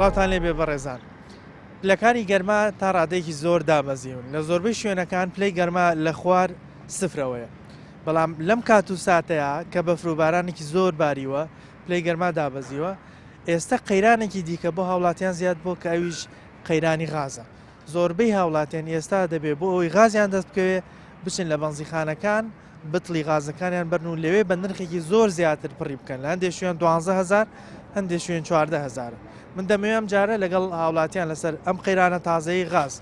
سڵاوتان لێبێ بەڕێزان. پلەکانی گەرما تا ڕادەیەکی زۆر دابەزیون، لە زۆربەی شوێنەکان پلەی گەرما لە خوار سفرەوەیە، بەڵام لەم کات و ساتەیا کە بەفر و بارانێکی زۆر باریوە پلەی گەرما دابەزیوە، ئێستا قەیرانێکی دیکە بۆ هاوڵاتیان زیاد بووە کە ئەویش قەیرانی غازە. زۆربەی هاوڵاتیان ئێستا دەبێ بۆ ئەوەی غازیان دەست بکەوێ بچن لە بەنزیخانەکان بتڵی غازەکانیان بەرن و لەوێ بە نرخێکی زۆر زیاتر پڕی بکەن لە هەندێک شوێن 12 هەزار، هەندێک شوێن 14 هەزار. من دەمەوێت ئەم جارە لەگەڵ هاوڵاتیان لەسەر ئەم قەیرانە تازەی غاز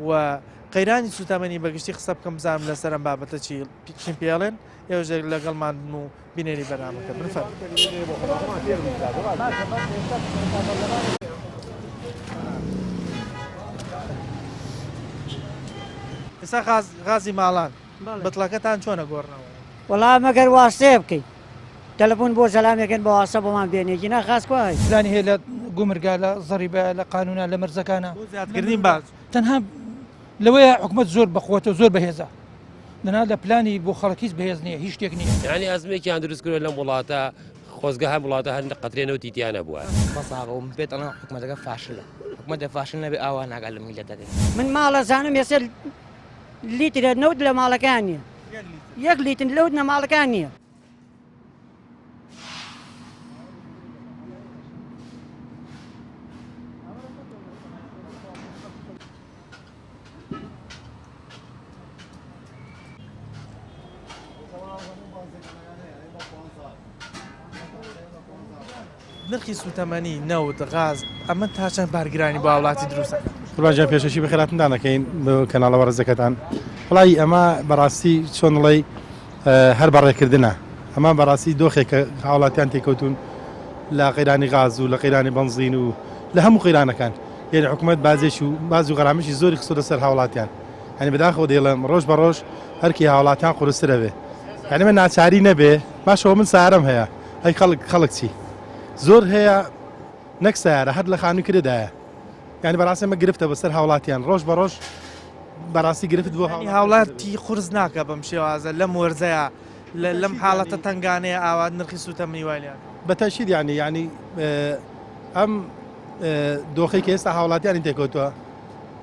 و قەیرانی سوتەمەنی بەگشتی قسە بکەم، بزانم لەسەر ئەم بابەتە چی چیم پێڵێن. ئێوەش لەگەڵمان بن و بینەری بەرنامەکە بن. فەرموو. ئێستا غاز غازی ماڵان بتڵەکەتان چۆنە گۆڕنەوە؟ وەڵا مەگەر واسەیە بکەی تەلەفۆن بۆ زەلامێکن بە واسە بۆمان بێنێکی نا خاس کوای. پلانی هەیە لە گومرگا لە زەریبە لە قانونا لە مەرزەکانە بۆ زیادکردنی باج. تەنها لەوەیە حکومەت زۆر بەقوەتە زۆر بەهێزە دەنا لە پلانی بۆ خەڵک هیچ بەهێز نییە هیچ شتێک نییە. یانی ئەزمێکیان دروست کردوە لەم وڵاتە خۆزگە هەم وڵاتە هەر قەترێ نەوتی تیا نەبووە. بەساغە و پێت ئەڵێم حکومەتەکە فاشلە حکومەتێ فاشل نەبێ ئاوا ناگات لە میلەتەکەی. من ماڵە زانم ئێستا لیترە نەوت لە ماڵەکان نییە یەک لیتر لەوت لە ماڵەکان نییە. نرخی سوتەمەنی، نەوت، غاز، ئەمە تا چەند بارگرانی بۆ هاوڵاتی دروست دەکات؟ قوربان گیان پێشەکی بەخێراتندان دەکەین بۆ کەناڵە بەڕێزەکەتان. وەڵایی ئەمە بەڕاستی چۆن دەڵێی هەر بەڕێکردنە. ئەمە بەڕاستی دۆخێکە هاوڵاتیان تێکەوتوون لە قەیرانی غاز و لە قەیرانی بەنزین و لە هەموو قەیرانەکان. یعنی حکومەت بازێکی و باز و غەرامەکی زۆری خستۆتە سەر هاوڵاتیان. یعنی بەداخەوە دەیڵێم ڕۆژ بە ڕۆژ ئەرکی هاوڵاتیان قورستر ئەبێ. یعنی من ناچاری نەبێ باشەوە من سارەم هەیە ئەی خەڵک خەڵک چی؟ زۆر هەیە نەک سەیارە هەر لە خانووی کرێدایە. یعنی بەڕاستی ئەمە گرفتە بەسەر هاوڵاتیان ڕۆژ بە ڕۆژ بەڕاستی گرفت بۆ هاوڵاتی هاوڵاتی قورس ناکە بەم شێوازە لەم وەرزەیە لەم حاڵەتە تەنگانەیە ئاوا نرخی سووتەمەنی وای لێ بە تەئکید یعنی یعنی ئەم دۆخی کە ئێستا هاوڵاتیانی تێکەوتووە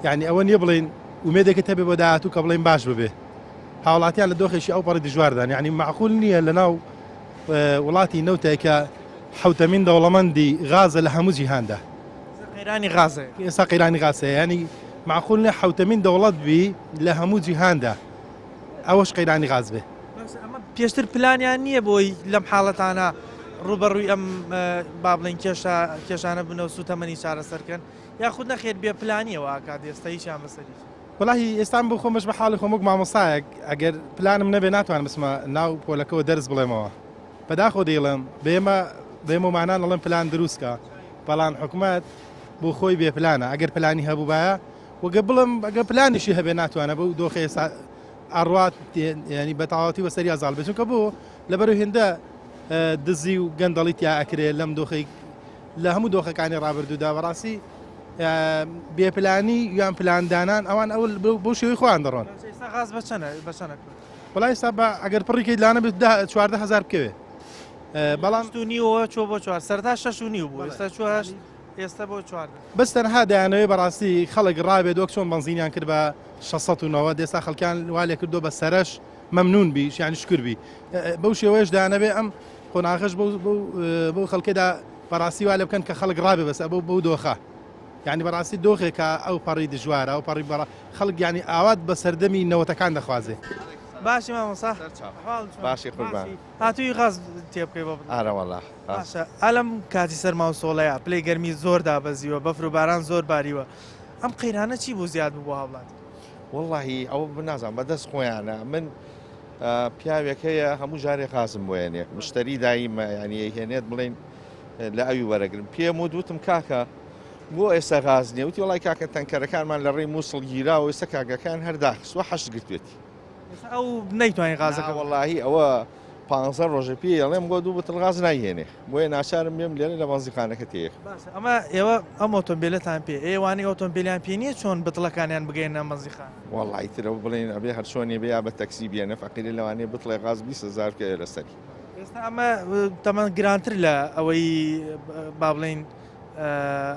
یعنی ئەوە نییە بڵین ئومێدێکت هەبێ بۆ داهاتوو کە بڵێن باش ببێ هاوڵاتیان لە دۆخێکی ئەو پەڕی دژواردان یعنی معقول نییە لە ناو وڵاتی نەوتێکە حوتەمین دەوڵەمەندی غازە لە هەموو جیهاندا قەیرانی غازە ئێستا قەیرانی غازە ینی معقول نیە حوتەمین دەوڵەت بی لە هەموو جیهاندا ئەوەش قەیرانی غاز بێ. باشە ئەمە پێشتر پلانیان نییە بۆی لەم حاڵەتانە ڕووبەڕووی ئەم با بڵێین کێشە کێشانە بنەوە سووتەمەنی چارەسەرکەن یاخود نەخێر بێ پلانیەوە ئاکات ئێستا هیچیان بەسەر هیچ. وەڵاهی ئێستا من بۆ خۆم بەش بە حاڵی خۆم وەک مامۆستایەک ئەگەر پلانم نەبێ ناتوانم بچمە ناو پۆلەکەوە دەرس بڵێمەوە بەداخەوە دەیڵێم بە ئێمە بە ئێمەمانان ئەڵێن پلان دروست کە بەڵام حکومەت بۆ خۆی بێ پلانە ئەگەر پلانی هەبووبایە وەگە بڵم ئەگە پلانیشی هەبێ ناتوانە بەو دۆخی ئێستا ئەڕوات ینی بە تەواوەتی بەسەریا زاڵ بێت چونکە بۆ لەبەرو هێندە دزی و گەندەڵی تیا ئەکرێ لەم دۆخی لە هەموو دۆخەکانی ڕابردوودا بەڕاستی بێپلانی یان پلاندانان ئەوان ئەو بۆ شێوەی خۆیان دەڕۆن غاز بە چەنە بە چەنە وڵای ئێستا بە ئەگەر پڕیکەیت لانە بێت 14 هەزار بکەوێ بەڵام و نیوەوە چۆ بۆ چوار سەرتا شەش و نیو بوو ئێستا چوە هەشت ئێستا بۆ چوار. بەس تەنها دەیانەوێ بەڕاستی خەڵک ڕابێت وەک چۆن بەنزینیان کرد بە 690 ئێستا خەڵکیان وا لێ کردووە بە سەرەش مەمنون بی یانی شکر بی بەو شێوەیەش دەیانەوێ ئەم قۆناغەش بەو بەو خەڵکێدا بەڕاستی وا لێ بکەن کە خەڵک ڕابێ بەسە بەو بەو دۆخە یعنی بەڕاستی دۆخێکە ئەو پەڕی دژوارە ئەو پەڕی بەڕ خەڵک یعنی ئاوات بە سەردەمی نەوەتەکان دەخوازێ. باشی مامۆستا باشی قوربان هاتووی غاز تێ بکەی بۆ ئارەوەڵا باشە ئالەم کاتی سەرما و سۆڵەیە پلەی گەرمی زۆر دابەزیوە بەفر و باران زۆر باریوە ئەم قەیرانە چی بوو زیاد بوو بۆ هاوڵاتی؟ وەڵاهی ئەوە نازانم بەدەست خۆیانە من پیاوێک هەیە هەموو جارێ غازم بۆ یەنێ مشتری دایمە یعنی هێنێت بڵین لە ئەوی وەرەگرم پێم وت وتم کاکە بۆ ئێستا غاز نییە وتی وڵی کاکە تەنکەرەکانمان لە ڕێی مووسڵ گیراوە ئێستا کاگەکان هەر داخستوە حەشت گرتوێتی ئەو نەیتوانی غازەکە وەڵاهی ئەوە پانزە ڕۆژە پێی ئەڵێم بۆ دوو بتڵ غاز نایهێنێ بۆیە ناچارم بێم لێرە لە بەنزیخانەکە تێیەکەم. باشە ئەمە ئێوە ئەم ئۆتۆمبیلەتان پێ ئێوانەی ئۆتۆمبیلیان پێ نییە چۆن بتڵەکانیان بگەیەنە ئەم بەنزیخانە؟ وەڵا ئیتر ئەوە بڵێین ئەبێ هەر چۆنێ بێ یا بە تەکسی بێنە فەقیرە لەوانەیە بتڵێ غاز 20 هەزار بکەوێ لەسەری. ئێستا ئەمە تەمەن گرانتر لە ئەوەی با بڵێین.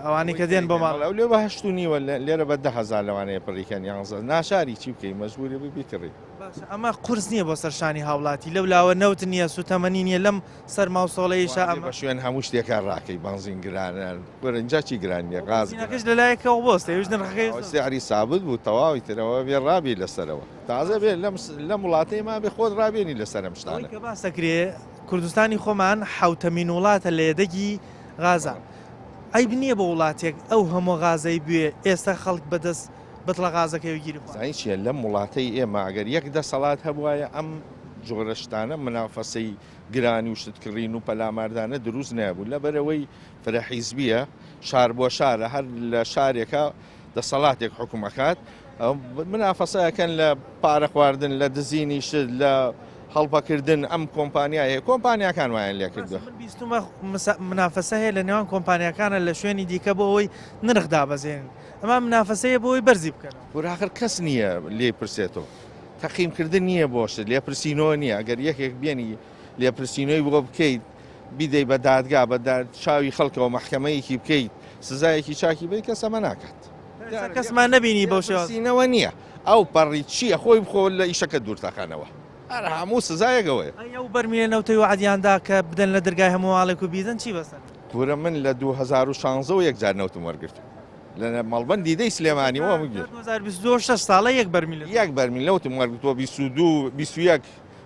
ئەوانەی کە دێن بۆ ماڵ. ئەو لێ بە هەشت و نیوە لێرە بە 10,000 لەوانەیە پڕیکەن یانزە ناچاری چی بکەی مەجبوری بی بیکڕی. باشە ئەمە قورس نییە بۆ سەر شانی هاوڵاتی لەو لاوە نەوت نییە سوتەمەنی نییە لەم سەرما و سۆڵەیشا ئەمە. بە شوێن هەموو شتێکا ڕاکەی بەنزین گرانە کورە ئینجا چی گران نییە غاز گرانە. بەنزینەکەش لەلایەکەوە بۆستە ئێوەش نرخەکەی زۆر. سعری سابت بوو تەواوی ترەوە بێ ڕابی لەسەرەوە تازە بێ لەم لەم وڵاتەی ما بێ خۆت ڕابێنی لەسەر ئەم شتانە. ئەوەی کە باس دەکرێ کوردستانی خۆمان حەوتەمین وڵاتە لە یەدەگی غازا. عەیب نییە بۆ وڵاتێک ئەو هەموو غازەی بوێ ئێستا خەڵک بەدەست بتڵە غازەکەیەوە گیری خواردووە. زانی چیە لەم وڵاتەی ئێمە ئەگەر یەک دەسەڵات هەبوایە ئەم جۆرە شتانە منافەسەی گرانی و شت کڕین و پەلاماردانە دروست نەبوو لەبەرئەوەی فرە حیزبیە شار بۆ شارە هەر لە شارێکە دەسەڵاتێک حکوم ئەکات منافەسە ئەکەن لە پارە خواردن لە دزینی شت لە هەڵپەکردن ئەم کۆمپانیا هەیە کۆمپانیاکان وایان لێکردووە. من بیستومە منافەسە هەیە لە نێوان کۆمپانیاکانە لە شوێنی دیکە بۆ ئەوەی نرخ دابەزێنن ئەمە منافەسەیە بۆ ئەوەی بەرزی بکەنەوە. کورە ئاخر کەس نییە لێی پرسێتەوە تەقیمکردن نییە بۆ شت لێپرسینەوە نییە ئەگەر یەکێک بێنی لێپرسینەوەی بۆ بکەیت بیدەی بە دادگا بە چاوی خەڵکەوە مەحکەمەیەکی بکەیت سزایەکی چاکی بەی کەس ئەمە ناکات. کەسمان نەبینی بەو شێوازە. لێپرسینەوە نییە ئەو پەڕی چییە خۆی بخۆ لە ئیشەکە دوور تەقەنەوە هەر هەموو سزایەک ئەوەیە. ئەی ئەو بەرمیلە نەوتەی وەعدیان دا کە بدەن لە دەرگای هەموو ماڵێک و بیدەن چی بەسەر؟ کورە من لە 2016 وە یەک جار نەوتم وەرگرتوو لە مەڵبەندی دەی سلێمانی وە من 2022 شەش ساڵە یەک بەرمیل یەک بەرمیل نەوتم وەرگرتووە 22 21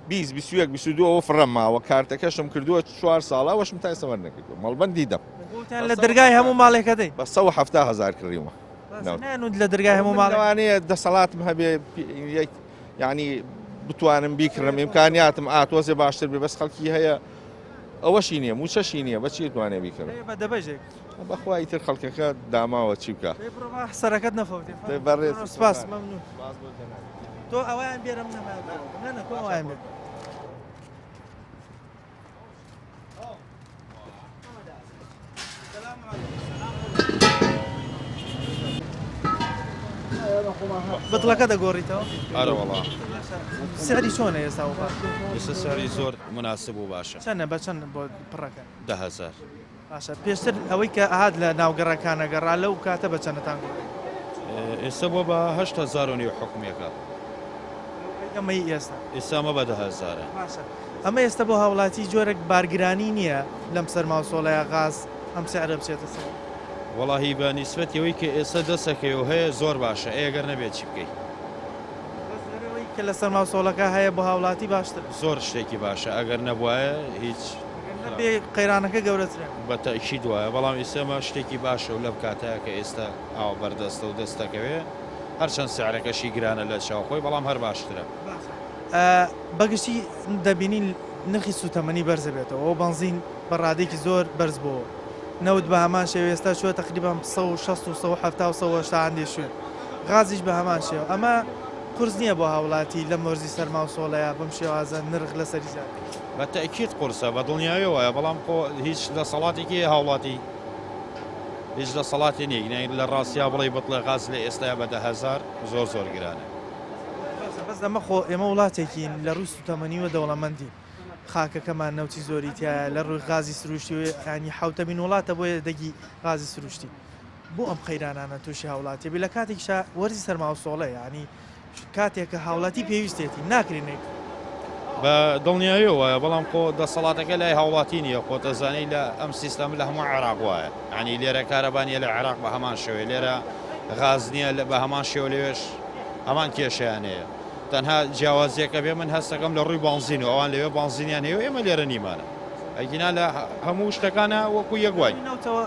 20 21 22 ئەوە فڕەم ماوە کارتەکەشم کردووە چوار ساڵە ئەوەشم تا ئێستا وەرنەگرتووە مەڵبەندی دەم وتیان لە دەرگای هەموو ماڵێکە دەی بە 170 هەزار کڕیومە نانوت لە دەرگای هەموو ماڵ لەوانەیە دەسەڵاتم هەبێ یعنی بتوانم بیکڕم ئیمکانیاتم ئاتۆزێ باشتر بێ بەس خەڵکی هەیە ئەوەشی نییە موچەشی نییە بەچی توانێ بیکڕم بە دەبەژێک بەخوا ئیتر خەڵکەکە داماوە چی بکا. دەی بڕۆ با سەرەکەت نەفەوتێ. دەی بەڕێز. سپاس مەمنون. تۆ ئەوەیان بێرە من ئەمەیان بێرە. نا نا تۆ ئەوەیان بێرە. بتڵەکە دەگۆڕیتەوە؟ ئەرە وەڵا. سعری چۆنە ئێستا وەفا؟ ئێستا سعری زۆر مناسب و باشە. چەنە بە چەند بۆ پڕەکە؟ 10,000. باشە پێشتر ئەوەی کە ئەهات لە ناو گەڕەکانە گەڕا لەو کاتە بە چەنەتان گۆڕی؟ ئێستا بووە بە 8500 حکومیەکە. ئەمەی ئێستا؟ ئێستا ئەمە بە دە هەزارە. باشە ئەمە ئێستا بۆ هاوڵاتی جۆرێک بارگرانی نییە لەم سەرما و سۆڵەیە غاز ئەم سعرە بچێتە سەر؟ وەڵاهی بە نیسبەتی ئەوەی کە ئێستا دەستەکەی و هەیە زۆر باشە ئەی ئەگەر نەبێت چی بکەی؟ بەس لەبەرئەوەی کە لە سەرما و سۆڵەکە هەیە بۆ هاوڵاتی باشترە. زۆر شتێکی باشە ئەگەر نەبوایە هیچ. ئەگەر نەبێ قەیرانەکە گەورەترە. بە تەئکید وایە بەڵام ئیستا ئەمە شتێکی باشە و لەم کاتەیا کە ئێستا ئاوا بەردەستە و دەست دەکەوێ هەرچەند سعرەکەشی گرانە لە چاو خۆی بەڵام هەر باشترە. باشە بەگشتی دەبینین نرخی سوتەمەنی بەرزەبێتەوە و بەنزین بە ڕادەیەکی زۆر بەرز بۆوە نەوت بە هەمان شێوە ئێستا چووە تەقریبەن 160 و 170 و 180 هەندێ شوێن غازیش بە هەمان شێوە ئەمە قورس نییە بۆ هاوڵاتی لەم وەرزی سەرما و سۆڵەیە بەم شێوازە نرخ لەسەری زیاد بە تەئکید قورسە بە دڵنیایەوە وایە بەڵام خۆ هیچ دەسەڵاتێکی هەیە هاوڵاتی هیچ دەسەڵاتی نییە یانی لە ڕاستیا بڵێی بتڵێ غاز لە ئێستایا بە 10,000 زۆر زۆر گرانە. باشە بەس ئەمە خۆ ئێمە وڵاتێکین لە ڕووی سوتەمەنیوە دەوڵەمەندین خاکەکەمان نەوتی زۆری تایە لە ڕووی غازی سروشتی ینی حوتەمین وڵاتە بۆیە دەگی غازی سروشتی بۆ ئەم قەیرانانە تووشی هاوڵاتی بی لە کاتێکیشا وەرزی سەرما و سۆڵە یعنی کاتێک کە هاوڵاتی پێویستێتی ناکرێ نەیکڕێ. بە دڵنیاییەوە وایە بەڵام خۆ دەسەڵاتەکە لای هاوڵاتی نییە خۆت ئەزانی لە ئەم سیستەم لە هەموو عێراق وایە یعنی لێرە کارەبا نییە لە عێراق بە هەمان شێوەیە لێرە غاز نییە بە هەمان شێوە لەوێش هەمان کێشەیان هەیە تەنها جیاوازیەکە بێ من هەستەکەم لە ڕووی بانزین و ئەوان لەوێ بانزینیان هەیە و ئێمە لێرە نیمانە ئەگینا لە هەموو شتەکانە وەکو یەک واین. نەوتەوە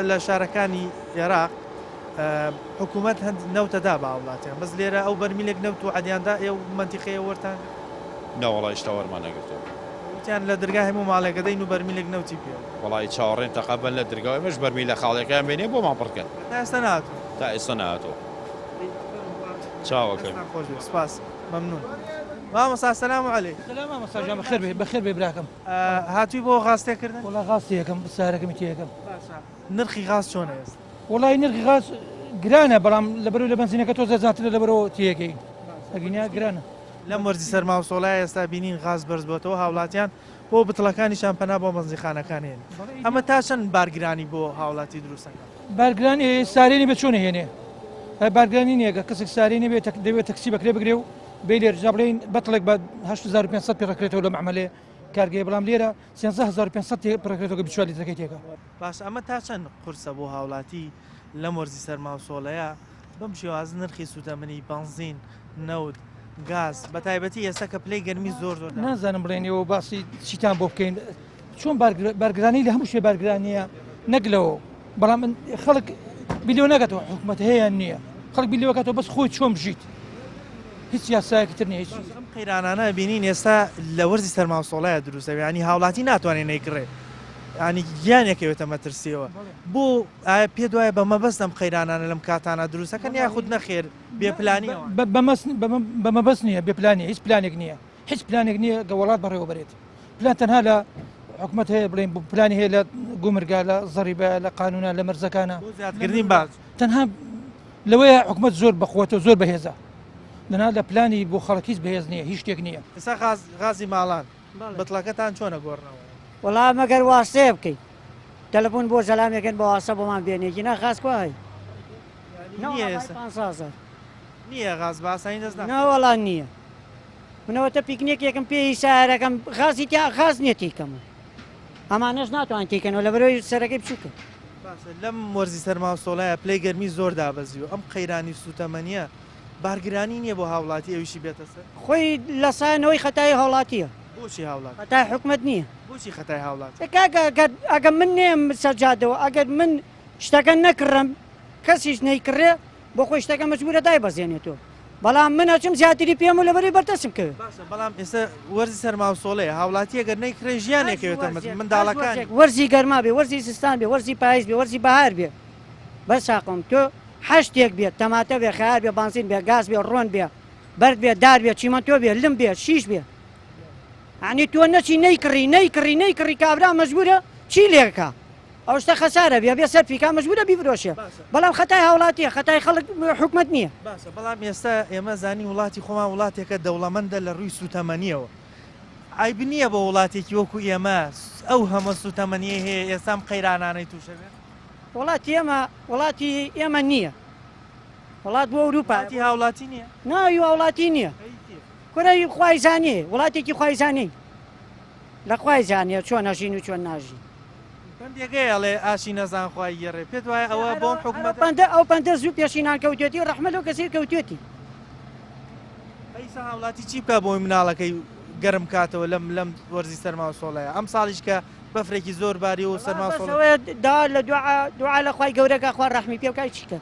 لە شارەکانی عێراق حکوومەت هەند نەوتە دا بە هاوڵاتیان بەس لێرە ئەو بەرمیلێک نەوت و عەدیان دا ئێو مەنتیقەیە وەرتان گرت؟ نەوەڵا هیشتا وەرمان نەگرتووە. وتیان لە درگای هەموو ماڵێکە دەین و بەرمیلێک نەوتی پێوە. وەڵایی چاوەڕێین تەقە بەن لە درگاوە ئێمەش بەرمیلە خاڵیەکەیان بێنێ بۆمان پڕ کەن. تا ئێستا نەهاتووە؟ تا ئێستا نەهاتووە. چاوەکەم. دەستتان خۆش بێت سپاس مەمنون. مامۆستا سلام علیک. سلام مامۆستا گیان بەخێر بێی بەخێر بێی براکەم. هاتووی بۆ غاز تێکردن؟ وەڵا غاز تێکەم سارەکەمی تێکەم. باشە نرخی غاز چۆنە ئێستا؟ وەڵی نرخی غاز گرانە بەڵام لەبەرو لە بەنزینەکە تۆزێ زیاترە لەبەرەوە تێکەین ئەگینا گرانە. لەم وەرزی سەرما و سۆڵای ئێستا بینین غاز بەرز بۆتەوە هاوڵاتیان بۆ بتڵەکانیشان پەنا بۆ بەنزیخانەکان هێن ئەمە تا چەند بارگرانی بۆ هاوڵاتی دروستەکە؟ بارگرانی سارێنی بە چۆن هێنێ بارگرانی نییە گە کەسێک سارێ نەبێ دەبێت تەکسی بەکرێ بگرێ و بێ لێر جا بڵێین بەتڵێک بە 8500 پێڕکرێتەوە لە مەعمەلێ کارگەیە بەڵام لێرە 13500 پڕکرێتەوە کە 24 لیترەکەی تێکە. باشە ئەمە تا چەند قورسە بۆ هاوڵاتی لەم وەرزی سەرما و سۆڵەیە بەم شێوازە نرخی سووتەمەنی، بەنزین، نەوت، گاز، بە تایبەتی ئێستا کە پلەی گەرمی زۆر زۆر دابەزیوە. نازانم بڵێن ئێوە باسی چیتان بۆ بکەین چۆن بارگرانی لە هەموو شتێ بارگرانیە نەک لەوە بەڵام من خەڵک بیر لەوە ناکاتەوە حکومەت هەیە یان نییە خەڵک بیر لەوە کاتەوە بەس خۆی چۆن بژیت هیچ یاسایەکی تر نییە هیچ ئەم قەیرانانە بینین ئێستا لە وەرزی سەرماوسۆڵەیە دروست دەبێت ینی هاوڵاتی ناتوانێت نەیکڕێ ینی گیانێکەوێتە مەترسیەوە بۆ ئایا پێت وایە بە مەبەست ئەم قەیرانانە لەم کاتانە دروست دەکەن یاخود نەخێر بێ پلانی ئەوان؟ بە مەبەست نییە بێ پلان نییە هیچ پلانێک نییە هیچ پلانێک نییە کە وڵات بەڕێوە بەرێت پلان تەنها لە حکومەت هەیە بڵێن پلانی هەیە لە گومرگا لە زەریبە لە قانونە لە مەرزەکانە بۆ زیادکردنی باج تەنها لەوەیە حکومەت زۆر بەقوەتە زۆر بەهێزە دەنا لە پلانی بۆ خەڵک هیچ بەهێز نییە هیچ شتێک نییە. ئێستا غازی ماڵان بتڵەکەتان چۆنە گۆڕنەوە؟ وەڵا مەگەر واستەیە بکەی تەلەفۆن بۆ زەلامێکن بە واستە بۆمان بێنێ گینا غاز کوا هەی نییە ئێستا 500 نییە غاز بە ئاسانی دەست ناکەوێت. نەوەڵا نییە منەوەتە پیکنێکێکم پێ هی سارەکەم غازی تیا غاز نییە تیکەم ئەمانەش ناتوان تیکەنەوە لەبەرەوەی سەرەکەی بچووکە. باشە لەم وەرزی سەرما و سۆڵایە پلەی گەرمی زۆر دابەزیوە ئەم قەیرانی سووتەمەنیە بارگرانی نییە بۆ هاوڵاتی ئەویشی بێتە سەر؟ خۆی لە سایەنەوەی خەتای هاوڵاتیە. بۆچی هاوڵاتی؟ خەتای حکومەت نییە. بۆچی خەتای هاوڵاتی؟ ئێ کاکە ئەگەر ئەگەر من نێم سەر جادەوە ئەگەر من شتەکە نەکڕم کەسیش نەیکڕێ بۆ خۆی شتەکە مەجبورە دایبەزێنێتەوە بەڵام من ئەچم زیاتری پێم و لەبەری بەردەستم کەوێ. باشە بەڵام ئێستا وەرزی سەرما و سۆڵەیە هاوڵاتی ئەگەر نەیکڕێ ژیانی ئەکەوێتە مەترسی منداڵەکانی. وەرزی گەرما بێ وەرزی زستان بێ وەرزی پایز بێ وەرزی بەهار بێ بەس حەقم تۆ هەر شتێک بێت تەماتە بێ خەیار بێ بانزین بێ گاز بێ ڕۆن بێ بەرد بێ دار بێ چیمەنتۆ بێ لم بێ شیش بێ یعنی تۆ نەچی نەیکڕی نەیکڕی نەیکڕی کابرا مەجبورە چی لێکا ئەو شتە خەسارە بێ بێ سەرفی کا مەجبورە بیفرۆشێ بەڵام خەتای هاوڵاتیە خەتای خەڵک حکومەت نییە. باشە بەڵام ئێستا ئێمە زانین وڵاتی خۆمان وڵاتێکە دەوڵەمەندە لە ڕووی سوتەمەنیەوە عەیب نییە بۆ وڵاتێکی وەکو ئێمە ئەو هەمە سوتەمەنیەی هەیە ئێستا ئەم قەیرانانەی توشە بێت؟ وڵاتی ئێمە وڵاتی ئێمە نییە وڵات بۆ ئەوروپا وڵاتی هاوڵاتی نییە؟ ناوی هاوڵاتی نییە کورە خوای زانێ وڵاتێکی خوای زانێ لە خوای زانێ چۆن ئەژین و چۆن ناژین. پەندێک هەیە ئەڵێ ئاشی نەزان خوای گێڕێ پێت وایە ئەوە بۆم حکومەتە؟ پەندە ئەو پەندە زوو پێشینان کەوتێتی ڕەحمە لەو کەسەی کەوتێتی. ئەیسا هاوڵاتی چی بکا بۆی مناڵەکەی گەرم کاتەوە لەم لەم وەرزی سەرما و سۆڵەیە ئەم ساڵیش کە بەفرێکی زۆر باری و سەرما و سۆڵ ئەوەیە داوا لە دوعا دوعا لە خوای گەورە کە خوا ڕەحمی پێ بکا چی کە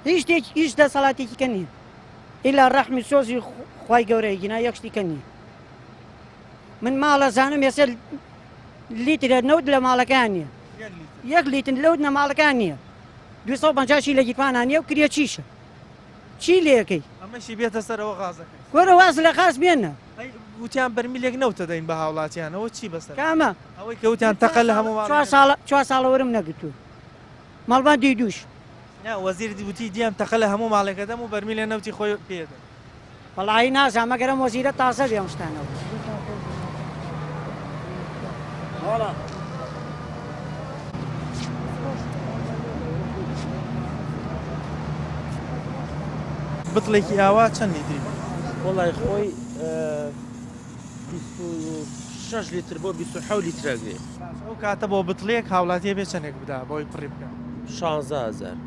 هیچ شتێک هیچ دەسەڵاتێکی کە نییە ئیلا ڕەحمی سۆزی خوای گەورەیە گینا یەک شتی کە نییە من ماڵە زانم ئێستا لیترە نەوت لە ماڵەکان نییە یەک لیتر لەوت لە ماڵەکان نییە 250 شی لە گیرفانان نییە و کرێ چیشە چی لێکەی ئەمەشی بێتە سەرەوە غازەکەی کۆرە واز لە غاز بێنە ئەی وتیان بەرمیلێک نەوت دەدەین بە هاوڵاتیان ئەوە چی بەسەر کامە ئەوەی کە وتیان تەقە لە هەموو ماڵێک چوار ساڵە چوار ساڵە وەرم نەگرتووە ماڵباندی دووش نا وەزیر وتی دیام تەقە لە هەموو ماڵێک ئەدەم و بەرمیلێ نەوتی خۆی پێ دەم. وەڵایی نازانم مەگەر ئەم وەزیرە تازە بێ ئەم شتانەوە. بتڵێکی ئاوا چەند لیتری؟ وەڵای خۆی 26 لیتر بۆ 27 لیتر ئەگرێ. باشە ئەو کاتە بۆ بتڵێک هاوڵاتی ئەبێ چەندێک بدا بۆی پڕی بکا؟ 16 هەزار.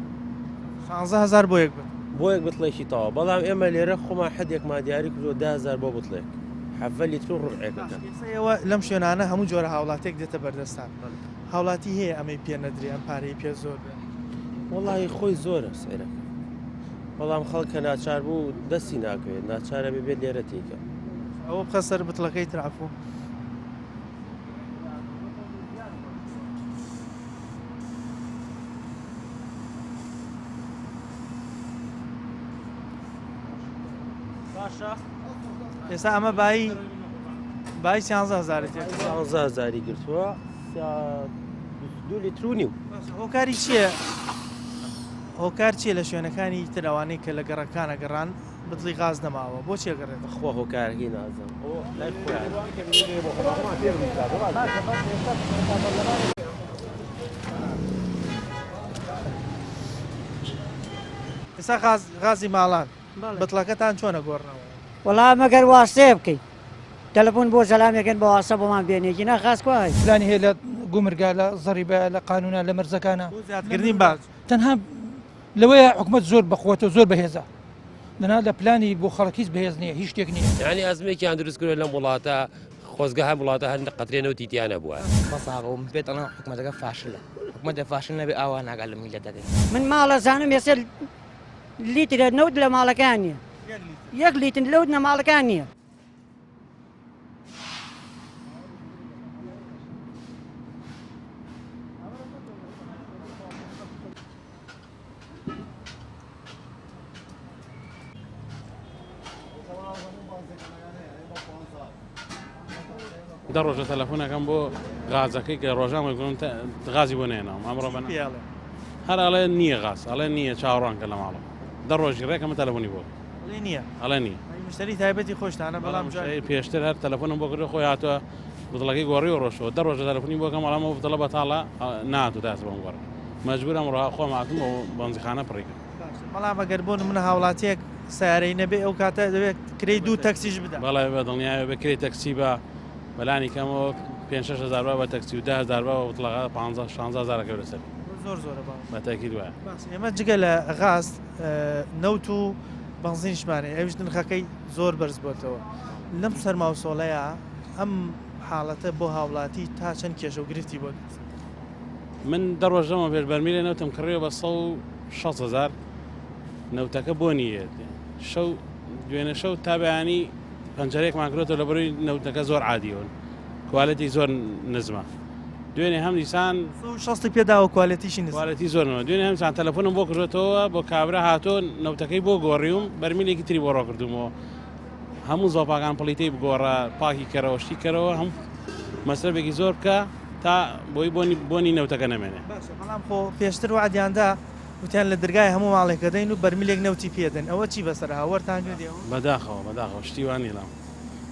16 هەزار بۆ یەک بتڵ؟ بۆ یەک بتڵێکی تەواو بەڵام ئێمە لێرە خۆمان حەدێکمان دیاری کردووە 10 هەزار بۆ بتڵێک حەڤە لیتر و ڕوبعێکەکە. باشە ئێستا ئێوە لەم شوێنانە هەموو جۆرە هاوڵاتیەک دێتە بەردەستان هاوڵاتی هەیە ئەمەی پێ نەدرێ ئەم پارەی پێ زۆر بێ؟ وەڵاهی خۆی زۆرە سعرەکە بەڵام خەڵک کە ناچار بوو دەستی ناکەوێت ناچارە بێ بێت لێرە تێیکا. ئەوە بخە سەر بتڵەکەی تر عەفوو. باشە ئێستا ئەمە بایی بایی سیانزە هەزاری تێ سیانزە هەزاری گرتووە دوو لیتر و نیو هۆکاری چییە؟ هۆکار چییە لە شوێنەکانی تر ئەوانەی کە لە گەڕەکانە گەڕان بتڵی غاز نەماوە بۆچی ئەگەڕێتەوە؟ بەخوا هۆکارەکەی نازانم ئەوە لای خۆیانە. ئێستا غاز غازی ماڵان بتڵەکەتان چۆن ئەگۆڕنەوە؟ وەڵا مەگەر واسەیە بکەی تەلەفۆن بۆ زەلامێکن بە واسە بۆمان بێنێ گینا غاز کوا هەیە؟ پلانی هەیە لە گومرگا لە زەریبە لە قانونا لە مەرزەکانە بۆ زیادکردنی باج. تەنها لەوەیە حکومەت زۆر بەقوەتە و زۆر بەهێزە دەنا لە پلانی بۆ خەڵک هیچ بەهێز نییە هیچ شتێک نییە. یانی ئەزمێکیان دروست کردوە لەم وڵاتە خۆزگە هەم وڵاتە هەر قەترێ نەوتی تیا نەبوایە. بەساغە و پێت ئەڵێم حکومەتەکە فاشلە حکومەتە فاشل نەبێ ئاوا ناگا لە میلەتەکەی. من ماڵە زانم ئێستا لیترە نەوت لە ماڵەکان نییە یەک لیتر لەوت لە ماڵەکان نییە. دە ڕۆژە تەلەفۆنەکەم بۆ غازەکەی کە ڕۆژان وەرگرم غازی بۆ نێناوم ئەمڕۆ بەنا هەر ئەڵێ نییە غاز ئەڵێ نییە چاوەڕوان کە لە ماڵەوە دە ڕۆژی ڕێکەمە تەلەفۆنی بۆ ئەڵێ نییە ئەڵێ نییە مشتری تایبەتی خۆشتانە بەڵام پێشتر هەر تەلەفۆنم بۆ کردو خۆی هاتووە بتڵەکەی گۆڕی و ڕۆشەوە دە ڕۆژە تەلەفۆنی بۆ کەم ئەڵام ئەو بتڵە بەتاڵە ناتوو تاس بۆم گۆڕ مەجبورم ڕۆ خۆم هاتم بۆ بەنزیخانە پڕی کرد بەڵام ئەگەر بۆ نمونە هاوڵاتیەک سیارەی نەبێ ئەو کاتە دەبێت کرێی دوو تەکسیش بدا. بەڵێ بە دڵنیایەوە بێ کرێی تەکسی بە بەلانی کەمەوە پێنج شەش هەزار با بە تەکسی و 10 هەزار با بە بتڵەغا 15 16 هەزار ئەکەوێتە سەری. زۆر زۆرە باوە. بە تەئکید وایە. باشە ئێمە جگە لە غاز نەوت و بەنزینیشمان هەیە ئەویش نرخەکەی زۆر بەرز بۆتەوە لەم سەرما و سۆڵەیە ئەم حاڵەتە بۆ هاوڵاتی تا چەند کێشە و گرفتی بۆ دروست من دە ڕۆژ لەمە پێش بەرمیلێ نەوتم کڕیوە بە 160 هەزار نەوتەکە بۆنی یەت شەو دوێنێ شەو تا بەیانی پەنجەرێکمان کرۆتەوە لە بەروی نەوتەکە زۆر عادیون کوالێتی زۆر نزمە دوێنێ هەم دیسان شستی پێداوە کوالێتیشی نزمە کوالێتی زۆر نزمە دوێنێ هەم دیسان تەلەفۆنم بۆ کردۆتەوە بۆ کابرا هاتۆ نەوتەکەی بۆ گۆڕیوم بەرمیلێکی تری بۆ ڕۆکردومەوە هەموو زۆپاکان پڵیتەی بگۆڕە پاکی کەرەوە شتی کەرەوە هەم مەسرەفێکی زۆر بکە تا بۆی بۆنی بۆنی نەوتەکە نەمێنێ. باشە بەڵام خۆ پێشتر وەعدیان دا وتیان لە درگای هەموو ماڵێک ئەدەین و بەرمیلێک نەوتی پێ دەن ئەوە چی بەسەر ها وەرتان گرت ئێوە؟ بەداخەوە بەداخەوە شتی وا نیە لام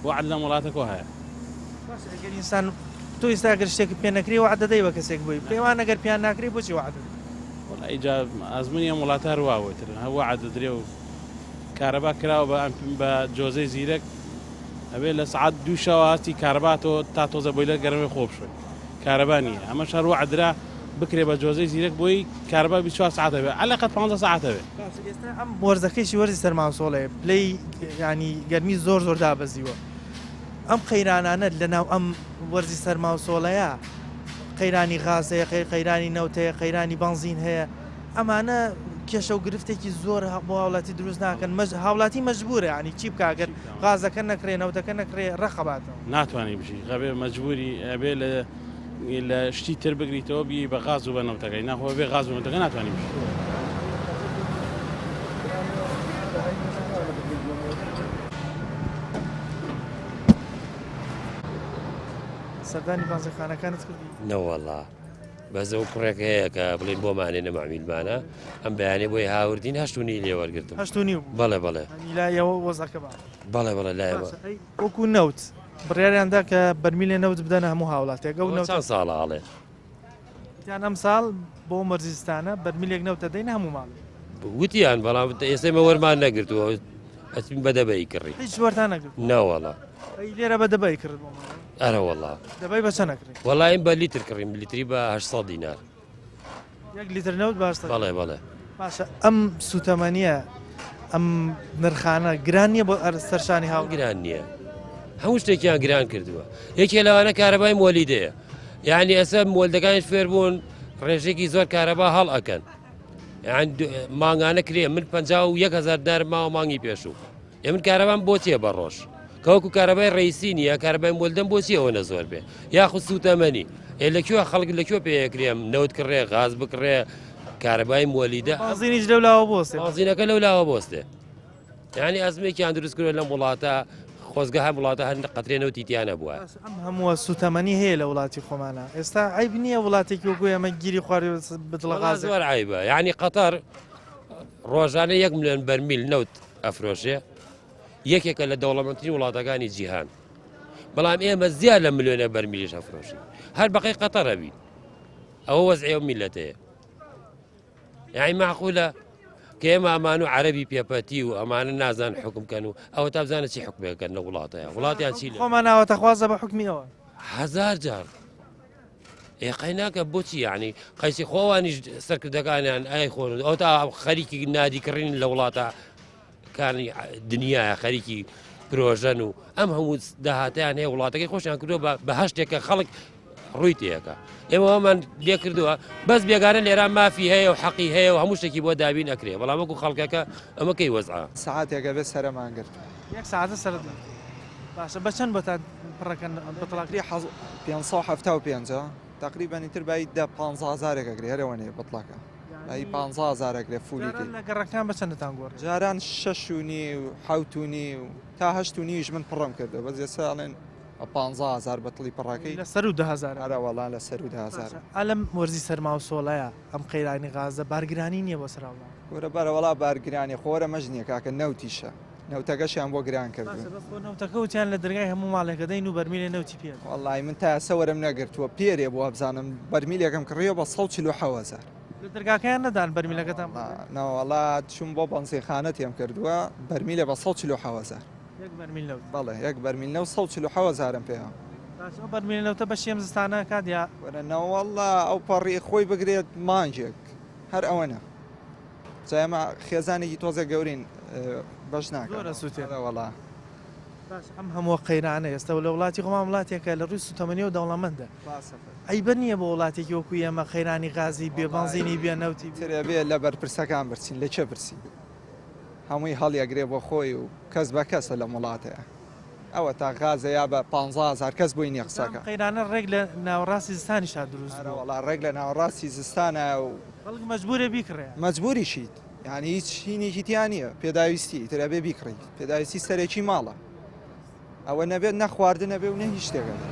وەعد لەم وڵاتە کۆ هەیە. باشە ئەگەر ئینسان تۆ ئیستا ئەگەر شتێکت پێ نەکرێ وەعد دەدەی بە کەسێک بۆی بکەی وان ئەگەر پێیان ناکرێ بۆچی وەعد دەدەی؟ وەڵا ئیجا ئەزمونی ئەم وڵاتە هەر وا بوو ئیتر هەر وەعد دەدرێ و کارەبا کراوە بە بە جۆزەی زیرەک ئەبێ لە سعات دوو شەوە هەستی کارەبا تۆ تا تۆزە بۆیلەر گەرمێ خۆ بشۆی کارەبا نییە ئەمەش هەر وەعدرا بکرێ بە جۆزەی زیرەک بۆی کارەبا 24 سعات هەبێ عەلەقەت 15 سعات هەبێ. باشە ئێستا ئەم وەرزەکەیشی وەرزی سەرماوسۆڵەیە پلەی یانی گەرمی زۆر زۆر دابەزیوە ئەم قەیرانانە لەناو ئەم وەرزی سەرماوسۆڵەیە قەیرانی غاز هەیە قەیرانی نەوت هەیە قەیرانی بەنزین هەیە ئەمانە کێشە و گرفتێکی زۆر بۆ هاوڵاتی دروست ناکەن هاوڵاتی مەجبورە ینی چی بکە گەر غازەکە نەکرێ نەوتەکە نەکرێ ڕەقەباتەوە. ناتوانانی بژی غەبێ مەجبوری ئەبێ لە لە شتی تر بگریتەوە بی بە غاز و بە نەوتەکەی ناخۆ بێ غاز و نەوتەکە ناتوانانی بژی. سەردانی بانزیخانەکانت کردی؟ نەوەڵا بەس ئەو کوڕێک هەیە کە بڵین بۆمانێ نە مەعمیلمانە ئەم بەیانێ بۆی هاوردین هەشت و نیو لێ وەرگرتم هەشت و نیو بوو بەڵێ بەڵێ یانی لای ئەوە وەزعەکە باشە بەڵێ بەڵێ لای ئەوە باشە ئەی وەکو نەوت بڕیاریان دا کە بەرمیلێ نەوت بدەنە هەموو هاوڵاتیەک ئەو ئەوە نەوتە چەند ساڵە ئەڵێ وتیان ئەم ساڵ بۆ مەرزی زستانە بەرمیلێک نەوت دەدەین هەموو ماڵێک وتیان بەڵام ئێستا ئێمە وەرمان نەگرتووە ئەچین بە دەبەی کڕی هیچ وەرتان نەگرت نەوەڵا ئەی لێرە بە دەبەی کڕت بۆ ماڵەوە ئەرە وەڵا دەبەی بە چەند ئەکڕی وەڵا ئیم بە لیتر کڕیم لیتری بە 800 دینار یەک لیتر نەوت بە 800 بەڵێ بەڵێ باشە ئەم سوتەمەنیە ئەم نرخانە گران نییە بۆ سەرشانی هاو گران نییە هەموو شتێکیان گران کردووە یەکێ لەوانە کارەبای مۆلیدەیە یعنی ئێستا مۆلدەکانیش فێربوون ڕێژێکی زۆر کارەبا هەڵ ئەکەن یان مانگانە کرێ من 51 هزار دینار ماوە مانگی پێشوو ئێ من کارەبام بۆ چیە بە ڕۆژ کەوەکو کارەبای ڕئیسی نییە کارەبای مۆلدەم بۆ چی ئەوەنە زۆر بێ یاخود سوتەمەنی ئێ لە کوێ خەڵک لە کوێ پێیەکرێم نەوت کڕێ غاز بکڕێ کارەبای مۆلیدە بەنزینیش لەو لاوە بۆستێ بەنزینەکە لەو لاوە بۆستێ یعنی ئەزمێکیان دروست کردوە لەم وڵاتە خۆزگە هەم وڵاتە هەر قەترێ نەوتی تیا نەبووە. ئەم هەمووە سوتەمەنی هەیە لە وڵاتی خۆمانە ئێستا عیب نییە وڵاتێکی وەکو ئێمە گیری خواردوێ بتڵە غازێک زۆر عیبە یعنی قەتەر ڕۆژانە یەک ملیۆن بەرمیل نەوت. ئەفرۆشێ یەکێکە لە دەوڵەمەندترین وڵاتەکانی جیهان بەڵام ئێمە زیاد لە ملیۆنە بەرمیلیش ئەفرۆشین هەر بەقەی قەتەرە بین ئەوە وەزعی ئەو میلەتەیە یعنی معقولە کە ئێمە ئەمان و عەربی پێپەتی و ئەمانە نازان حکم کەن و ئەوە تا بزانە چی حکمێکەن لە وڵاتەیە وڵاتیان چی لە خۆمان ئاواتەخوازە بە حکمی ئەوە هزار جار ئێ قەیناکە بۆچی یعنی قەیسی خۆوانیش سەرکردەکانیان ئای خۆن ئەو تا خەریکی نادی کڕین لە وڵاتە کانی دنیاە خەریکی پرۆژەن و ئەم هەموو داهاتیان هەیە وڵاتەکەی خۆشیان کردووە بە بەهشتێکە خەڵک ڕووی تێەکە ئێمە ئەمان لێ کردووە بەس بێگانە لێرە مافی هەیە و حەقی هەیە و هەموو شتێکی بۆ دابین ئەکرێ بەڵام وەکو خەڵکەکە ئەمە کەی وەزعە سەعاتێکە بێ سەرەمان گرت. یەک سەعاتە سەرت گرت. باشە بە چەند بۆتان پڕەکەن بتڵاکە؟ 575 تقریبا ئیتر بای دە پانزە هەزارێک ئەگرێ هەر ئەوەنەیە بتڵەکە بای پانزە هەزار ئەگرێ فولیکەی. جاران لە گەڕەکان بە چەندتان گۆڕی؟ جاران شەش و نیو حەوت و نیو تا هەشت و نیویش من پڕم کردەوە بەس ئێستا ئەڵێن 15 هەزار بەتڵی پڕەکەی لە سەروو 10 هەزار. ئەرە وەڵا لە سەروو 10 هەزار. باشە ئا لەم وەرزی سەرما و سۆڵەیا ئەم قەیرانی غازە بارگرانی نییە بۆ سەر هاوڵاتی؟ کورە بەرە وەڵا بارگرانی خۆ وەرە مەش نییە کاکە نەوتیشە نەوتەکەشیان بۆ گران کردوون. باشە بەس خۆ نەوتەکە وتیان لە دەرگای هەموو ماڵێکە دەین و بەرمیلێ نەوتی پێ ئەدەن. وەڵای من تا ئێستا وەرم نەگرتووە پێرێ بوو وابزانم بەرمیلێکم کڕیوە بە 147 هەزار. لە دەرگاکەیان نەدان بەرمیلەکەتان بۆ بێ؟ نەوەڵا چووم بۆ بەنزینخانە تێم کردووە بەرمیلێ بە 147 هەزار. یەک بەرمیل نەوت؟ بەڵێ یەک بەرمیل نەوت 147 هەزارم پێ. باشە ئەو بەرمیلە نەوتە بەشی ئەم زستانە ئەکات یا؟ وەرە نەوەڵا ئەوپەڕی خۆی بگرێت مانگێک هەر ئەوەنە. جا ئێمە خێزانێکی تۆزێک گەورین بەش ناکەن. زۆر ئەسوتێ. ئەرێ وەڵا. باش ئەم هەمووە قەیرانە ئێستا لە وڵاتی خۆمان وڵاتێکە لە ڕووی سوتەمەنیەوە دەوڵەمەندە عەیبە نییە بۆ وڵاتێکی وەکو ئێمە قەیرانی غازی بێ بەنزینی بێ نەوتی بێ. تر ئەبێ لە بەرپرسەکان برسین لە کێ برسین هەمووی هەڵیەگرێ بۆ خۆی و کەس بە کەسە لەم وڵاتەیا ئەوەتا غازە یا بە 15 هەزار کەس بۆی نیە قسەکا. ئەم قەیرانە ڕێک لە ناوەڕاستی زستانیشا دروست بووە. ئەرە وەڵا ڕێک لە ناوەڕاستی زستانا و. خەڵک مەجبورە بیکڕێ. مەجبوریشیت یانی هیچ هینێکی تیا نییە پێداویستی ئیتر ئەبێ بیکڕیت پێداویستی سەرەکی ماڵە ئەوە نەبێت نە خواردن ئەبێ و نە هیچ شتێک ئەبێ.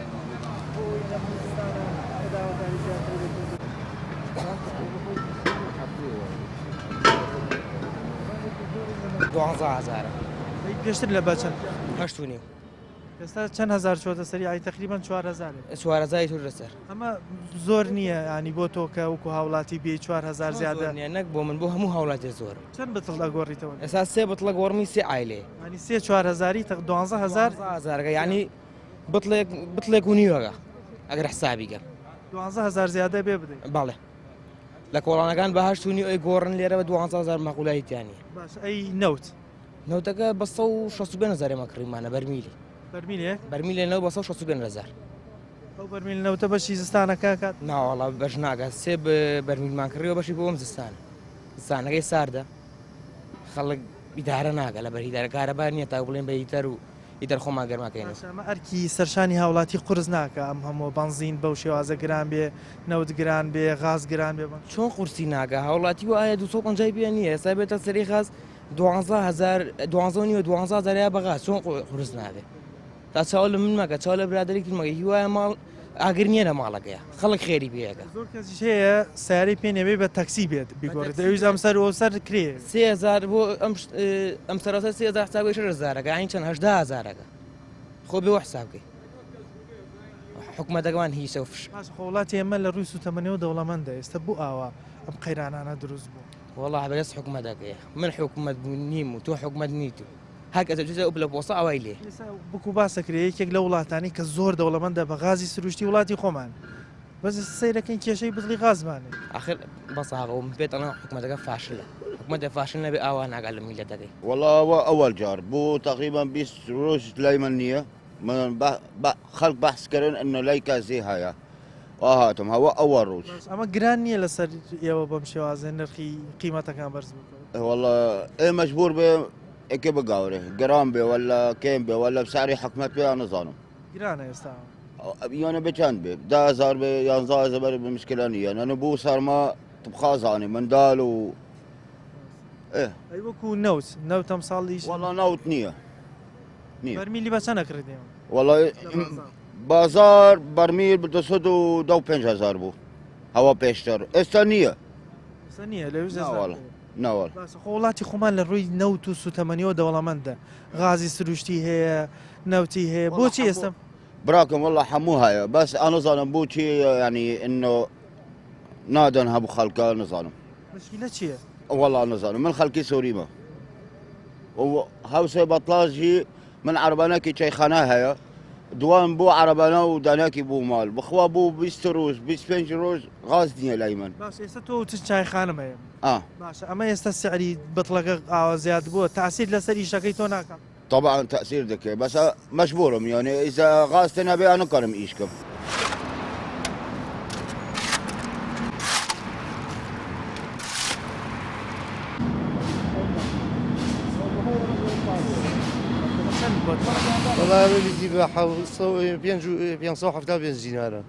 دوانزە هەزارە. پێشتر لە بە چەند؟ هەشت و نیو. ئێستا چەند هەزار چۆتە سەری ئای تەقریبەن 4000 4000 تور لەسەر ئەمە زۆر نییە ینی بۆ تۆ کە وەکو هاوڵاتی بێ 4000 زیادە نیە نەک بۆ من بۆ هەموو هاوڵاتی زۆر چەند بتڵ ئەگۆڕیتەوە ئێستا سێ بتڵە گۆڕمی سێ ئایلێ ینی سێ 4000 تەق 12000 هەزارەکە ینی بتڵێک بتڵێک و نیوەگە ئەگەر حسابی گەم 12000 زیادە بێ بدەیت بەڵێ لە کۆڵانەکان بە هەشت و نیو ئەی گۆڕن لێرە بە 12000 مەقولایی تیانە باش ئەی نەوت نەوتەکە بە 165 هەزار ئێمە کڕیمانە بەرمیلی. بەرمیلێک؟ بەرمیلێ نەوت بە 165 هەزار. ئەو بەرمیل نەوتە بەشی زستانەکە کات؟ ناوەڵا بەش ناکات سێ بەرمیلمان کڕیوە بەشی بۆ ئەم زستانە. زستانەکەی ساردە خەڵک ئیدارە ناکە لەبەر هیدارە کارەبا نییە تا بڵێن بە هیتەر و ئیتر خۆمان گەرماکەینەوە. باشە ئەمە ئەرکی سەرشانی هاوڵاتی قورس ناکا ئەم هەمووە بەنزین بەو شێوازە گران بێ نەوت گران بێ غاز گران بێ؟ چۆن قورسی ناکا هاوڵاتی وایە 250 پێ نییە ئێستا بێتە سەری غاز دوانزە هەزار دوانزە و نیوە 12 هەزار یا بەغا چۆن قورس نابێ تا چاو لە من مەکە چاو لە برادەری تر مەکە هیوایە ماڵ ئاگر نییە لە ماڵەکەیە خەڵک خێری پێەکە زۆر کەسیش هەیە سیارەی پێ نەبێ بە تەکسی بێت بیگۆڕێت ئەویش ئەم سەر و سەر کرێ 3000 بۆ ئەم ئەم سەرەسەر 3000 حسابی 6000ەکە یانی چەند 18000ەکە خۆ بێ حسابکەی حکومەتەکەمان هیچە و فش باش خۆ وڵاتی ئێمە لە ڕووی سوتەمەنیەوە دەوڵەمەندە ئێستا بۆ ئاوا ئەم قەیرانانە دروست بوو وەڵا بەدەست حکومەتەکەیە من حکومەت نیم و تۆ حکومەت نیت و هەر کەسە چوتە ئەو پلە پۆستە ئەوای لێ. ئێستا وەکو باس دەکرێت یەکێک لەو وڵاتانەی کە زۆر دەوڵەمەندە بە غازی سروشتی وڵاتی خۆمان بەس ئێستا سەیرەکەین کێشەی بتڵی غازمان هەیە. ئاخر بەس ئاغا من پێت ئەڵێم حکومەتەکە فاشلە حکومەتێ فاشل نەبێ ئاوا ناگات لە میللەتەکەی. وەڵا ئەوە ئەوەل جار بۆ تەقریبا 20 ڕۆژ لای من نییە من خەڵک بەحس کردن انه لای کەسی هەیە وا هاتم هەوە ئەوە ڕۆژ. باش ئەمە گران نییە لەسەر ئێوە بەم شێوازە نرخی قیمەتەکان بەرز بکەوە؟ وەڵا ئێ مەجبور بێ ئێکێ بگاورێ گران بێ وەلا کێم بێ وەلا بسعری حکومەت بێ یان نزانم. گرانە ئێستا. یانە بێ چەند بێ 10 هەزار بێ 11 هەزار بێ مشکلە نییە نەنە بۆ سەرما تبخازانی مندال و ئێ. ئەی وەکو نەوت نەوت ئەمساڵیش؟ وەڵا نەوت نییە. نییە. بەرمیلی بە چەند ئەکڕیت ئێوە؟ وەڵا بازار بەرمیل بە 205 هەزار بوو هەوا پێشتر ئێستا نییە. ئێستا نییە لەویش دەست ناکەوێت. ناوەڵ. باشە خۆ وڵاتی خۆمان لە ڕووی نەوت و سوتەمەنیەوە دەوڵەمەندە غازی سروشتی هەیە نەوتی هەیە بۆچی ئێستا براکەم والله حەموو هەیە بەس ئەنزانم بۆچی یعنی ئینۆ نادەن هەموو خەڵکە نزانم مشکلە چییە؟ والله نزانم من خەڵکی سوریمە و هەوسێ بەتڵاژی من عربانەکی چایخانە هەیە دوان بۆ عربانە و داناکی بۆ ماڵ بخوا بۆ 20 ڕۆژ 25 ڕۆژ غاز نییە لای من باش ئێستا تۆ وتت چایخانم هەیە ئا باشە ئەمە ئێستا سعری بتڵەکە ئاوا زیاد بووە تاسیر لەسەر ئیشەکەی تۆ ناکات طبعا تأثير دەکەێت بەس مجبورم یعنی إذا غاز تنبي أنا كرم إيشكم وەڵا بە بە 575 دینارە.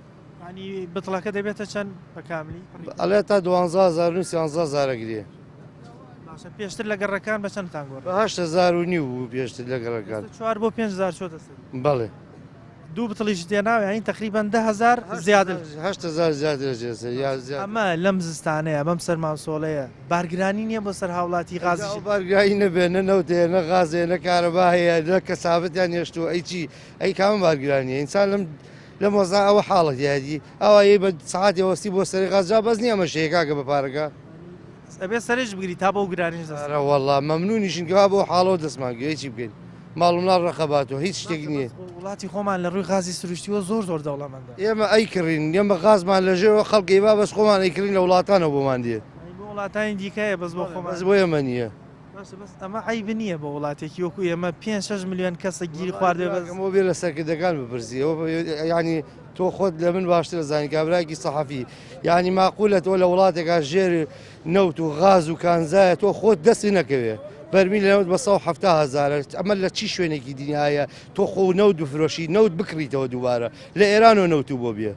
یانی بتڵەکە دەبێتە چەند بە کاملی؟ ئەڵێ تا دوانزە هەزار و سیانزە هەزار ئەگرێ. باشە پێشتر لە گەڕەکان بە چەندتان گۆڕی؟ بە 8000 و نیو بوو پێشتر لە گەڕەکان. ئێستا 4 بۆ 5000 چۆتە سەر. بەڵێ. دوو بتڵیشت تێناوە یانی تەقریبەن 10000 زیاتر. 8000 زیاتر ئەچێتە سەر یا زیاتر. ئەمە لەم زستانەیە بەم سەرما و سۆڵەیە بارگرانی نییە بۆ سەر هاوڵاتی غازیش؟ ئەو بارگرانی نەبێ نە نەوت هەیە نە غاز هەیە نە کارەبا هەیە نە کەسابەتیان هێشتووە ئەی چی ئەی کامە بارگرانیە ئینسان لەم لەم وەزعە ئەوە حاڵەت یادی ئەوە یەی بە سەعاتێ وەستی بۆ سەری غاز جا بەس نییە ئەمە شەیە کاکە بە پارەکە. ئەبێ سەرنج بگری تا بەو گرانیش دەست. ئەرە وەڵا مەمنونیشین کەوا بەو حاڵەوە دەستمان گرت ئەی چی بکەین ماڵ و مناڵ ڕەقەباتەوە هیچ شتێک نییە. وڵاتی خۆمان لە ڕووی غازی سروشتیوە زۆر زۆر دەوڵەمەندە. ئێمە ئەیکڕین ئێمە غازمان لە ژێرەوە خەڵک ئەیبا بەس خۆمان ئەیکڕین لە وڵاتانەوە بۆمان دێ. بۆ وڵاتانی دیکە هەیە بەس بۆ خۆمان. بەس بۆ ئێمە نییە. باشە بەس ئەمە عەیب نییە بۆ وڵاتێکی وەکو ئێمە پێنج شەش ملیۆن کەسە گیری خواردبێ بەس. ئەوە بێ لە سەرکردەکان بپرسی ئەوە یعنی تۆ خۆت لە من باشتر ئەزانی کابرایەکی سەحەفی یعنی ماقولە تۆ لە وڵاتێکا ژێر نەوت و غاز و کانزایە تۆ خۆت دەستی نەکەوێ بەرمیل لە نەوت بە 170 هەزارە ئەمە لە چی شوێنێکی دنیایە تۆ خۆ نەوت بفرۆشی نەوت بکڕیتەوە دووبارە لە ئێرانەوە نەوت و بۆ بێ.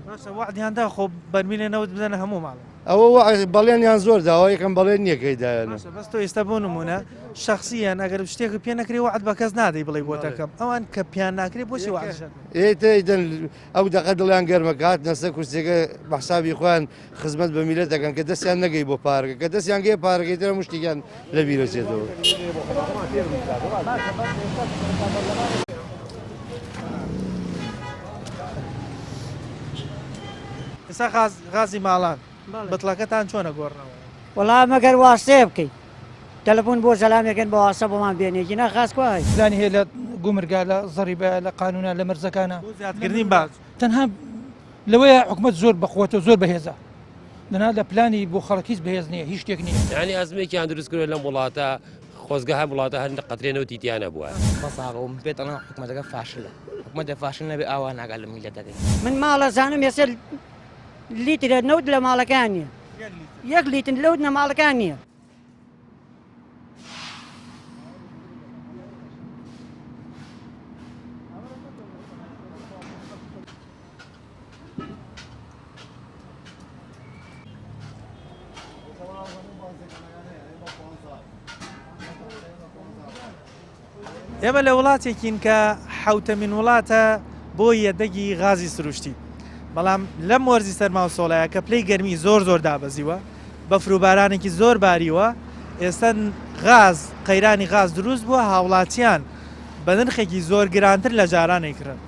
باشە وەعدیان دا خۆ بەرمیلێ نەوت بدەنە هەموو ماڵێک. ئەوە وەعد بەڵێنیان زۆر داوە یەکەم بەڵێن نییە کەی دایانە. باشە بەس تۆ ئێستا بۆ نموونە شەخسیەن ئەگەر شتێکت پێ نەکرێ وەعد بە کەس نادەی بڵێی بۆت ئەکەم ئەوان کە پێیان ناکرێ بۆچی وەعدیش ئەدەن؟ ئێ تێیدەن ئەو دەقە دڵیان گەرمە کە هاتنە سەر کورسیەکە بە حسابی خۆیان خزمەت بە میللەت دەکەن کە دەستیان نەگەی بۆ پارەکە کە دەستیان گەیە پارەکەی تر هەموو شتێکیان لە بیر ئەچێتەوە. ئێستا غاز غازی ماڵان بتڵەکەتان چۆنە گۆڕنەوە؟ وەڵا مەگەر واسەیە بکەی تەلەفۆن بۆ زەلامێکن بە واسە بۆمان بێنێ گینا غاز کوا هەیە؟ پلانی هەیە لە گومرگا لە زەریبە لە قانونە لە مەرزەکانە بۆ زیادکردنی باج. تەنها لەوەیە حکومەت زۆر بەقوەتە زۆر بەهێزە دەنا لە پلانی بۆ خەڵک هیچ بەهێز نییە هیچ شتێک نییە. یانی ئەزمێکیان دروست کردوە لەم وڵاتە خۆزگە هەم وڵاتە هەر قەترێ نەوتی تیا نەبوایە. بەس ئاغا من پێت ئەڵێم حکومەتەکە فاشلە حکومەتێ فاشل نەبێ ئاوا ناگات لە میلەتەکەی. من ماڵە زانم ئێستا لیترە نەوت لە ماڵەکان نییە یەک لیتر لەوت لە ماڵەکان نییە. ئێمە لە وڵاتێکین کە حوتەمین وڵاتە بۆ یەدەگی غازی سروشتی بەڵام لەم وەرزی سەرما و سۆڵەیە کە پلەی گەرمی زۆر زۆر دابەزیوە بەفر و بارانێکی زۆر باریوە ئێستا غاز قەیرانی غاز دروست بووە هاوڵاتیان بە نرخێکی زۆر گرانتر لە جاران ئەیکڕن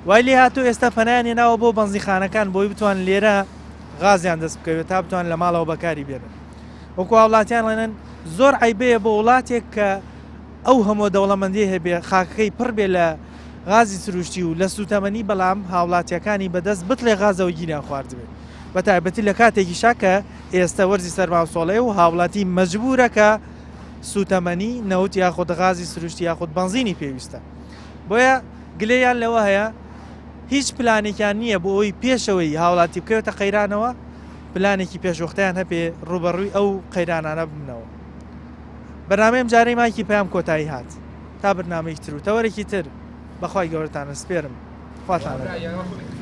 وای لێ هاتوو ئێستا پەنایان هێناوە بۆ بەنزیخانەکان بۆی بتوان لێرە غازیان دەست بکەوێت تا بتوان لە ماڵەوە بەکاری بێنن وەکو هاوڵاتیان ڵێنن زۆر عیبەیە بۆ وڵاتێک کە ئەو هەموو دەوڵەمەندی هەبێ خاکەکەی پڕ بێ لە غازی سروشتی و لە سوتەمەنی بەڵام هاوڵاتیەکانی بەدەست بتڵێ غازەوە گیریان خواردبێت بە تایبەتی لە کاتێکیشا کە ئێستا وەرزی سەرما و سۆڵەیە و هاوڵاتی مەجبورە کە سوتەمەنی نەوت یاخود غازی سروشتی یاخود بەنزینی پێویستە بۆیە گلەیان لەوە هەیە هیچ پلانێکیان نییە بۆ ئەوەی پێشەوەی هاوڵاتی بکەوێتە قەیرانەوە پلانێکی پێشوەختەیان هەبێ ڕوبەڕووی ئەو قەیرانانە ببنەوە. بەرنامەی ئەمجارەی مایکی پەیام کۆتایی هات تا بەرنامەیەکی تر و تەوەرێکی تر بەخوای گەورەتان ئەسپێرم خواتان لەگەڵ.